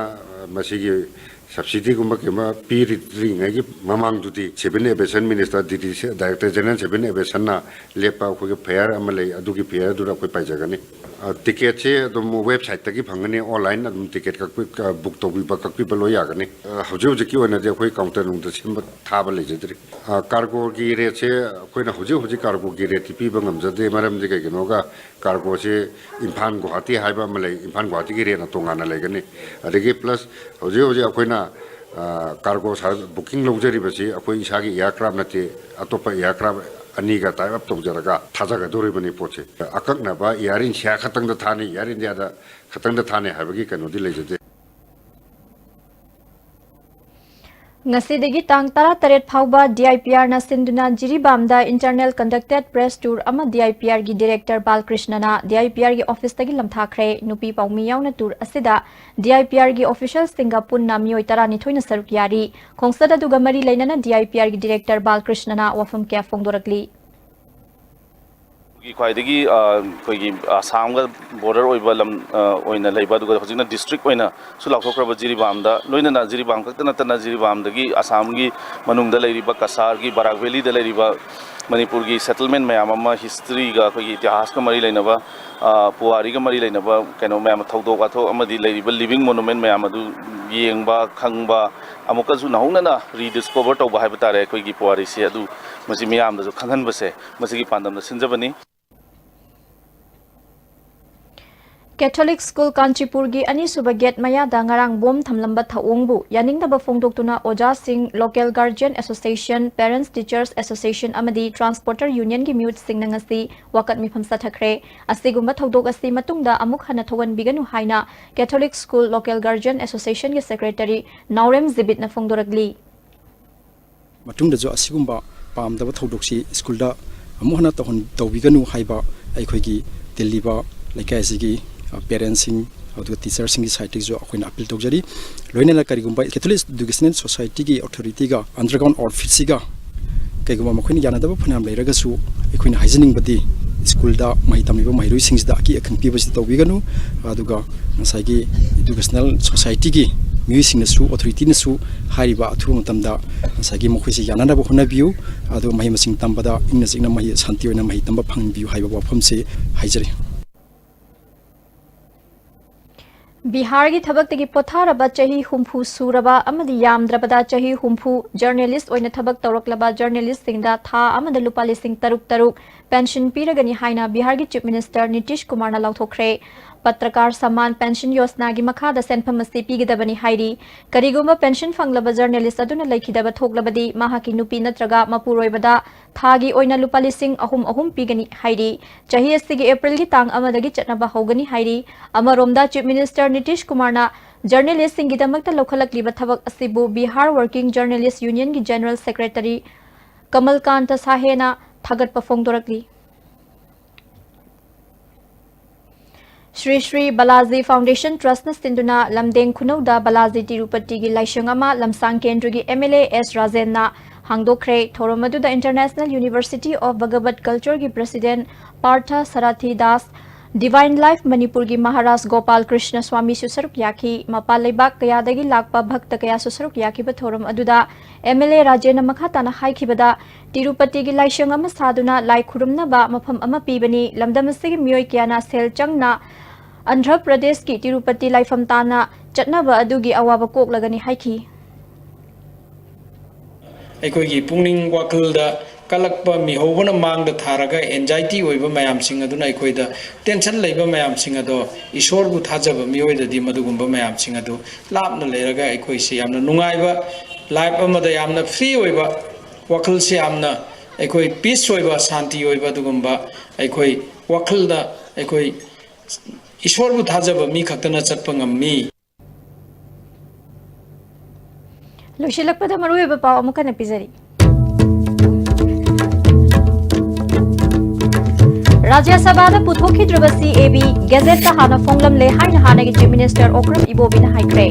ꯑ, ꯃꯁꯤꯒꯤ subsidy ꯒꯨꯝꯕ ꯀꯩꯒꯨꯝꯕ ꯄꯤꯔꯤꯉꯩꯒꯤ ꯃꯃꯥꯡꯗꯨꯗꯤ Civil Aviation Minister, D D C, Director General Civil Aviation ꯅ ꯂꯦꯞꯄ ꯑꯩꯈꯣꯏꯒꯤ fare ꯑꯃ ꯂꯩ, ꯑꯗꯨꯒꯤ fare ꯗꯨꯗ ꯑꯩꯈꯣꯏ ꯄꯥꯏꯖꯒꯅꯤ꯫ ꯑ, ticket ꯁꯦ ꯑꯗꯨꯝ website ꯇꯒꯤ ꯐꯪꯒꯅꯤ, online ꯑꯗꯨꯝ ticket ꯀꯛꯄ, ꯑ, book ꯇꯧꯕꯤꯕ, ꯀꯛꯄꯤꯕ ꯂꯣꯏ ꯌꯥꯒꯅꯤ꯫ ꯑ, ꯍꯧꯖꯤꯛ ꯍꯧꯖꯤꯛꯀꯤ ꯑꯣꯏꯅꯗꯤ ꯑꯩꯈꯣꯏ counter ꯅꯨꯡꯗ ꯁꯦꯝꯕ ꯊꯥꯕ ꯂꯩꯖꯗ꯭ꯔꯤ꯫ ꯑ, cargo ꯒꯤ rate ꯁꯦ ꯑꯩꯈꯣꯏꯅ ꯍꯧꯖꯤꯛ ꯍꯧꯖꯤꯛ cargo ꯒꯤ rate ꯇꯤ ꯄꯤꯕ ꯉꯝꯖꯗꯦ, ꯃꯔꯝꯗꯤ ꯀꯩꯒꯤꯅꯣꯒ cargo ꯁꯦ ꯏꯝꯐꯥꯜ ꯒꯨꯋꯥꯍꯥꯇꯤ ꯍꯥꯏꯕ ꯑꯃ ꯂꯩ, ꯏꯝꯐꯥꯜ ꯒꯨꯋꯥꯍꯥꯇꯤꯒꯤ rate ꯅ ꯇꯣꯉꯥꯟꯅ ꯂꯩꯒꯅꯤ꯫ ꯑꯗꯒꯤ plus ꯍꯧꯖꯤꯛ ꯍꯧꯖꯤꯛ ꯑꯩꯈꯣꯏꯅ, ꯑ, cargo ꯁꯥ-, booking ꯂꯧꯖꯔꯤꯕꯁꯤ ꯑꯩꯈꯣꯏ ꯏꯁꯥꯒꯤ aircraft ꯅꯠꯇꯦ, ꯑꯇꯣꯞꯄ aircraft ꯑꯅꯤꯒ tie up ꯇꯧꯖꯔꯒ ꯊꯥꯖꯒꯗꯧꯔꯤꯕꯅꯤ ꯄꯣꯠꯁꯦ꯫ ꯑꯀꯛꯅꯕ Air India ꯈꯛꯇꯪꯗ ꯊꯥꯅꯤ, Air India ꯗ ꯈꯛꯇꯪꯗ ꯊꯥꯅꯤ ꯍꯥꯏꯕꯒꯤ ꯀꯩꯅꯣꯗꯤ ꯂꯩꯖꯗꯦ꯫ ꯉꯁꯤꯗꯒꯤ ꯇꯥꯡ ꯇꯔꯥꯇꯔꯦꯠ ꯐꯥꯎꯕ D I P R ꯅ ꯁꯤꯟꯗꯨꯅ ꯖꯤꯔꯤꯕꯥꯝꯗ internal conducted press tour ꯑꯃ D I P R ꯒꯤ director ꯕꯥꯜꯀ꯭ꯔꯤꯁꯅꯅ D I P R ꯒꯤ office ꯇꯒꯤ ꯂꯝꯊꯥꯈ꯭ꯔꯦ꯫ ꯅꯨꯄꯤ ꯄꯥꯎꯃꯤ ꯌꯥꯎꯅ tour ꯑꯁꯤꯗ D I P R ꯒꯤ official ꯁꯤꯡꯒ ꯄꯨꯟꯅ ꯃꯤꯑꯣꯏ ꯇꯔꯥꯅꯤꯊꯣꯏꯅ ꯁꯔꯨꯛ ꯌꯥꯔꯤ꯫ ꯈꯣꯡꯆꯠ ꯑꯗꯨꯒ ꯃꯔꯤ ꯂꯩꯅꯅ D I P R ꯒꯤ director ꯕꯥꯜꯀ꯭ꯔꯤꯁꯅꯅ ꯋꯥꯐꯝ ꯀꯌꯥ ꯐꯣꯡꯗꯣꯔꯛꯂꯤ꯫ ꯈ꯭ꯋꯥꯏꯗꯒꯤ ꯑ, ꯑꯩꯈꯣꯏꯒꯤ ꯑꯁꯥꯝꯒ ꯕꯣꯔꯗꯔ ꯑꯣꯏꯕ ꯂꯝ ꯑ, ꯑꯣꯏꯅ ꯂꯩꯕ, ꯑꯗꯨꯒ ꯍꯧꯖꯤꯛꯅ ꯗꯤꯁꯇ꯭ꯔꯤꯛ ꯑꯣꯏꯅꯁꯨ ꯂꯥꯎꯊꯣꯛꯈ꯭ꯔꯕ ꯖꯤꯔꯤꯕꯥꯝꯗ, ꯂꯣꯏꯅꯅ ꯖꯤꯔꯤꯕꯥꯝ ꯈꯛꯇ ꯅꯠꯇꯅ ꯖꯤꯔꯤꯕꯥꯝꯗꯒꯤ ꯑꯁꯥꯝꯒꯤ ꯃꯅꯨꯡꯗ ꯂꯩꯔꯤꯕ ꯀꯁꯥꯔꯒꯤ ꯕꯔꯥꯛ ꯚꯦꯂꯤꯗ ꯂꯩꯔꯤꯕ ꯃꯅꯤꯄꯨꯔꯒꯤ ꯁꯦꯇꯜꯃꯦꯟ ꯃꯌꯥꯝ ꯑꯃ, ꯍꯤꯁꯇ꯭ꯔꯤꯒ ꯑꯩꯈꯣꯏꯒꯤ ꯏꯇꯤꯍꯥꯁꯀ ꯃꯔꯤ ꯂꯩꯅꯕ, ꯑ, ꯄꯨꯋꯥꯔꯤꯒ ꯃꯔꯤ ꯂꯩꯅꯕ ꯀꯩꯅꯣ ꯃꯌꯥꯝ, ꯊꯧꯗꯣꯛ ꯋꯥꯊꯣꯛ ꯑꯃꯗꯤ ꯂꯩꯔꯤꯕ ꯂꯤꯕꯤꯡ ꯃꯣꯅꯨꯃꯦꯟ ꯃꯌꯥꯝ ꯑꯗꯨ ꯌꯦꯡꯕ, ꯈꯪꯕ, ꯑꯃꯨꯛꯀꯁꯨ ꯅꯧꯍꯧꯅꯅ ꯔꯤꯗꯤꯁꯀꯣꯚꯔ ꯇꯧꯕ ꯍꯥꯏꯕ ꯇꯥꯔꯦ ꯑꯩꯈꯣꯏꯒꯤ ꯄꯨꯋꯥꯔꯤꯁꯦ, ꯑꯗꯨ ꯃꯁꯤ ꯃꯤꯌꯥꯝꯗꯁꯨ ꯈꯪꯍꯟꯕꯁꯦ ꯃꯁꯤꯒꯤ ꯄꯥꯟꯗꯝꯗ ꯁꯤꯟꯖꯕꯅꯤ꯫ ꯀꯦꯊꯣꯂꯤꯛ ꯁ꯭ꯀꯨꯜ ꯀꯥꯟꯆꯤꯄꯨꯔꯒꯤ ꯑꯅꯤꯁꯨꯕ ꯒꯦꯠ ꯃꯌꯥꯗ ꯉꯔꯥꯡ ꯕꯣꯝ ꯊꯝꯂꯝꯕ ꯊꯧꯑꯣꯡꯕꯨ ꯌꯥꯅꯤꯡꯗꯕ ꯐꯣꯡꯗꯣꯛꯇꯨꯅ ꯑꯣꯖꯥꯁꯤꯡ, local ꯒꯥꯔꯖꯤꯌꯟ association, parents teachers association ꯑꯃꯗꯤ ꯇ꯭ꯔꯥꯟꯁꯄꯣꯔꯇꯔ ꯌꯨꯅꯤꯌꯟꯒꯤ ꯃꯤꯍꯨꯠꯁꯤꯡꯅ ꯉꯁꯤ ꯋꯥꯀꯠ ꯃꯤꯐꯝ ꯆꯠꯊꯈ꯭ꯔꯦ꯫ ꯑꯁꯤꯒꯨꯝꯕ ꯊꯧꯗꯣꯛ ꯑꯁꯤ ꯃꯇꯨꯡꯗ ꯑꯃꯨꯛ ꯍꯟꯅ ꯊꯣꯛꯍꯟꯕꯤꯒꯅꯨ ꯍꯥꯏꯅ ꯀꯦꯊꯣꯂꯤꯛ ꯁ꯭ꯀꯨꯜ ꯂꯣꯀꯦꯜ ꯒꯥꯔꯖꯤꯌꯟ ꯑꯦꯁꯣꯁꯤꯌꯦꯁꯟꯒꯤ ꯁꯦꯀ꯭ꯔꯦꯇꯔꯤ ꯅꯥꯎꯔꯦꯝ ꯖꯤꯕꯤꯠꯅ ꯐꯣꯡꯗꯣꯔꯛꯂꯤ꯫ ꯃꯇꯨꯡꯗꯁꯨ ꯑꯁꯤꯒꯨꯝꯕ ꯄꯥꯝꯗꯕ ꯊꯧꯗꯣꯛꯁꯤ ꯁ꯭ꯀꯨꯜꯗ ꯑꯃꯨꯛ ꯍꯟꯅ ꯇꯧꯍꯟ ꯇꯧꯕꯤꯒꯅꯨ ꯍꯥꯏꯕ ꯑꯩꯈꯣꯏꯒꯤ ꯇꯤꯜꯂꯤꯕ ꯂꯩꯀꯥꯏ ꯑꯁꯤꯒꯤ ꯄꯦꯔꯦꯟꯁꯁꯤꯡ ꯑꯗꯨꯒ ꯇꯤꯆꯔꯁꯤꯡꯒꯤ ꯁꯥꯏꯠꯇꯒꯤꯁꯨ ꯑꯩꯈꯣꯏꯅ ꯑꯄꯤꯜ ꯇꯧꯖꯔꯤ꯫ ꯂꯣꯏꯅꯅ ꯀꯔꯤꯒꯨꯝꯕ ꯀꯦꯊꯣꯂꯤꯛ ꯏꯗꯨꯀꯦꯁꯅꯦꯜ ꯁꯣꯁꯥꯏꯇꯤꯒꯤ ꯑꯣꯊꯣꯔꯤꯇꯤꯒ ꯑꯟꯗꯔꯒ꯭ꯔꯥꯎꯟ ꯑꯥꯎꯠꯐꯤꯠꯁꯤꯒ ꯀꯩꯒꯨꯝꯕ ꯃꯈꯣꯏꯅ ꯌꯥꯅꯗꯕ ꯐꯅꯌꯥꯝ ꯂꯩꯔꯒꯁꯨ ꯑꯩꯈꯣꯏꯅ ꯍꯥꯏꯖꯅꯤꯡꯕꯗꯤ ꯁ꯭ꯀꯨꯜꯗ ꯃꯍꯩ ꯇꯝꯂꯤꯕ ꯃꯍꯩꯔꯣꯏꯁꯤꯡꯁꯤꯗ ꯑꯀꯤ ꯑꯈꯪ ꯄꯤꯕꯁꯤ ꯇꯧꯕꯤꯒꯅꯨ꯫ ꯑꯗꯨꯒ ꯉꯁꯥꯏꯒꯤ ꯏꯗꯨꯀꯦꯁꯅꯦꯜ ꯁꯣꯁꯥꯏꯇꯤꯒꯤ ꯃꯤꯑꯣꯏꯁꯤꯡꯅꯁꯨ ꯑꯣꯊꯣꯔꯤꯇꯤꯅꯁꯨ ꯍꯥꯏꯔꯤꯕ ꯑꯊꯨꯕ ꯃꯇꯝꯗ ꯉꯁꯥꯏꯒꯤ ꯃꯈꯣꯏꯁꯦ ꯌꯥꯅꯅꯕ ꯍꯣꯠꯅꯕꯤꯌꯨ꯫ ꯑꯗꯨꯒ ꯃꯍꯩ ꯃꯁꯤꯡ ꯇꯝꯕꯗ ꯏꯪꯅ ꯆꯤꯛꯅ ꯃꯍꯩ ꯁꯥꯟꯇꯤ ꯑꯣꯏꯅ ꯃꯍꯩ ꯇꯝꯕ ꯐꯪꯍꯟꯕꯤꯌꯨ ꯍꯥꯏꯕ ꯋꯥꯐꯝꯁꯤ ꯍꯥꯏꯖꯔꯤ꯫ ꯕꯤꯍꯥꯔꯒꯤ ꯊꯕꯛꯇꯒꯤ ꯄꯣꯊꯥꯔꯕ ꯆꯍꯤ ꯍꯨꯝꯐꯨ ꯁꯨꯔꯕ ꯑꯃꯗꯤ ꯌꯥꯝꯗ꯭ꯔꯕꯗ ꯆꯍꯤ ꯍꯨꯝꯐꯨ ꯖꯔꯅꯦꯂꯤꯁ ꯑꯣꯏꯅ ꯊꯕꯛ ꯇꯧꯔꯛꯂꯕ ꯖꯔꯅꯦꯂꯤꯁꯁꯤꯡꯗ ꯊꯥ ꯑꯃꯗ ꯂꯨꯄꯥ ꯂꯤꯁꯤꯡ ꯇꯔꯨꯛ ꯇꯔꯨꯛ ꯄꯦꯟꯁꯤꯟ ꯄꯤꯔꯒꯅꯤ ꯍꯥꯏꯅ ꯕꯤꯍꯥꯔꯒꯤ ꯆꯤꯐ ꯃꯤꯅꯤꯁꯇꯔ ꯅꯤꯇꯤꯁ ꯀꯨꯃꯥꯔꯅ ꯂꯥꯎꯊꯣꯛꯈ꯭ꯔꯦ꯫ ꯄꯇ꯭ꯔꯀꯥꯔ ꯁꯝꯃꯥꯟ ꯄꯦꯟꯁꯤꯟ ꯌꯣꯖꯅꯥꯒꯤ ꯃꯈꯥꯗ ꯁꯦꯟꯐꯝ ꯑꯁꯤ ꯄꯤꯒꯗꯕꯅꯤ ꯍꯥꯏꯔꯤ꯫ ꯀꯔꯤꯒꯨꯝꯕ ꯄꯦꯟꯁꯤꯟ ꯐꯪꯂꯕ ꯖꯔꯅꯦꯂꯤꯁ ꯑꯗꯨꯅ ꯂꯩꯈꯤꯗꯕ ꯊꯣꯛꯂꯕꯗꯤ ꯃꯍꯥꯛꯀꯤ ꯅꯨꯄꯤ ꯅꯠꯇ꯭ꯔꯒ ꯃꯄꯨꯔꯣꯏꯕꯗ ꯊꯥꯒꯤ ꯑꯣꯏꯅ ꯂꯨꯄꯥ ꯂꯤꯁꯤꯡ ꯑꯍꯨꯝ ꯑꯍꯨꯝ ꯄꯤꯒꯅꯤ ꯍꯥꯏꯔꯤ꯫ ꯆꯍꯤ ꯑꯁꯤꯒꯤ ꯑꯦꯄ꯭ꯔꯤꯜꯒꯤ ꯇꯥꯡ ꯑꯃꯗꯒꯤ ꯆꯠꯅꯕ ꯍꯧꯒꯅꯤ ꯍꯥꯏꯔꯤ꯫ ꯑꯃꯔꯣꯝꯗ ꯆꯤꯐ ꯃꯤꯅꯤꯁꯇꯔ ꯅꯤꯇꯤꯁ ꯀꯨꯃꯥꯔꯅ ꯖꯔꯅꯦꯂꯤꯁꯁꯤꯡꯒꯤꯗꯃꯛꯇ ꯂꯧꯈꯠꯂꯛꯂꯤꯕ ꯊꯕꯛ ꯑꯁꯤꯕꯨ ꯕꯤꯍꯥꯔ ꯋꯥꯔꯀꯤꯡ ꯖꯔꯅꯦꯂꯤꯁ ꯌꯨꯅꯤꯌꯟꯒꯤ ꯖꯦꯅꯔꯦꯜ ꯁꯦꯀ꯭ꯔꯦꯇꯔꯤ ꯀꯃꯜꯀꯥꯟꯇ ꯁꯥꯍꯦꯅ ꯊꯥꯒꯠꯄ ꯐꯣꯡꯗꯣꯔꯛꯂꯤ꯫ ꯁ꯭ꯔꯤ ꯁ꯭ꯔꯤ ꯕꯥꯂꯥꯖꯤ ꯐꯥꯎꯟꯗꯦꯁꯟ ꯇ꯭ꯔꯁꯅ ꯁꯤꯟꯗꯨꯅ ꯂꯝꯗꯦꯡ ꯈꯨꯅꯧꯗ ꯕꯥꯂꯥꯖꯤ ꯇꯤꯔꯨꯄꯇꯤꯒꯤ ꯂꯥꯏꯁꯪ ꯑꯃ ꯂꯝꯁꯥꯡ ꯀꯦꯟꯗ꯭ꯔꯒꯤ ꯑꯦꯝ ꯑꯦꯜ ꯑꯦ ꯑꯦꯁ ꯔꯥꯖꯦꯟꯅ ꯍꯥꯡꯗꯣꯛꯈ꯭ꯔꯦ꯫ ꯊꯧꯔꯝ ꯑꯗꯨꯗ International University of Bhagavad Culture ꯒꯤ President Partha ꯁꯥꯔꯊꯤ Das, Divine Life ꯃꯅꯤꯄꯨꯔꯒꯤ ꯃꯍꯥꯔꯥꯖ ꯒꯣꯄꯥꯜ ꯀ꯭ꯔꯤꯁꯅ ꯁ꯭ꯋꯥꯃꯤꯁꯨ ꯁꯔꯨꯛ ꯌꯥꯈꯤ꯫ ꯃꯄꯥꯟ ꯂꯩꯕꯥꯛ ꯀꯌꯥꯗꯒꯤ ꯂꯥꯛꯄ ꯚꯛꯇ ꯀꯌꯥꯁꯨ ꯁꯔꯨꯛ ꯌꯥꯈꯤꯕ ꯊꯧꯔꯝ ꯑꯗꯨꯗ M L A ꯔꯥꯖꯦꯟꯅ ꯃꯈꯥ ꯇꯥꯅ ꯍꯥꯏꯈꯤꯕꯗ, ꯇꯤꯔꯨꯄꯇꯤꯒꯤ ꯂꯥꯏꯁꯪ ꯑꯃ ꯁꯥꯗꯨꯅ ꯂꯥꯏ ꯈꯨꯔꯨꯝꯅꯕ ꯃꯐꯝ ꯑꯃ ꯄꯤꯕꯅꯤ꯫ ꯂꯝꯗꯝ ꯑꯁꯤꯒꯤ ꯃꯤꯑꯣꯏ ꯀꯌꯥꯅ ꯁꯦꯜ ꯆꯪꯅ ꯑꯟꯙ꯭ꯔ ꯄ꯭ꯔꯗꯦꯁꯀꯤ ꯇꯤꯔꯨꯄꯇꯤ ꯂꯥꯏꯐꯝ ꯇꯥꯟꯅ ꯆꯠꯅꯕ ꯑꯗꯨꯒꯤ ꯑꯋꯥꯕ ꯀꯣꯛꯂꯒꯅꯤ ꯍꯥꯏꯈꯤ꯫ ꯑꯩꯈꯣꯏꯒꯤ ꯄꯨꯛꯅꯤꯡ ꯋꯥꯈꯜꯗ ꯀꯜꯂꯛꯄ ꯃꯤꯍꯧꯕꯅ ꯃꯥꯡꯗ ꯊꯥꯔꯒ anxiety ꯑꯣꯏꯕ ꯃꯌꯥꯝꯁꯤꯡ ꯑꯗꯨꯅ ꯑꯩꯈꯣꯏꯗ tension ꯂꯩꯕ ꯃꯌꯥꯝꯁꯤꯡ ꯑꯗꯣ ꯏꯁꯣꯔꯕꯨ ꯊꯥꯖꯕ ꯃꯤꯑꯣꯏꯗꯗꯤ ꯃꯗꯨꯒꯨꯝꯕ ꯃꯌꯥꯝꯁꯤꯡ ꯑꯗꯨ ꯂꯥꯞꯅ ꯂꯩꯔꯒ ꯑꯩꯈꯣꯏꯁꯤ ꯌꯥꯝꯅ ꯅꯨꯡꯉꯥꯏꯕ life ꯑꯃꯗ ꯌꯥꯝꯅ free ꯑꯣꯏꯕ, ꯋꯥꯈꯜꯁꯤ ꯌꯥꯝꯅ ꯑꯩꯈꯣꯏ peace ꯑꯣꯏꯕ, ꯁꯥꯟꯇꯤ ꯑꯣꯏꯕ ꯑꯗꯨꯒꯨꯝꯕ ꯑꯩꯈꯣꯏ ꯋꯥꯈꯜꯗ ꯑꯩꯈꯣꯏ ꯏꯁꯣꯔꯕꯨ ꯊꯥꯖꯕ ꯃꯤ ꯈꯛꯇꯅ ꯆꯠꯄ ꯉꯝꯃꯤ꯫ ꯂꯣꯏꯁꯤꯜꯂꯛꯄꯗ ꯃꯔꯨꯑꯣꯏꯕ ꯄꯥꯎ ꯑꯃꯨꯛ ꯍꯟꯅ ꯄꯤꯖꯔꯤ꯫ ꯔꯥꯖ꯭ꯌ ꯁꯚꯥꯗ ꯄꯨꯊꯣꯛꯈꯤꯗ꯭ꯔꯤꯕ C A B ꯒꯦꯖꯦꯠꯇ ꯍꯥꯟꯅ ꯐꯣꯡꯂꯝꯂꯦ ꯍꯥꯏꯅ ꯍꯥꯟꯅꯒꯤ Chief Minister ꯑꯣꯀ꯭ꯔꯝ ꯏꯕꯣꯕꯤꯅ ꯍꯥꯏꯈ꯭ꯔꯦ꯫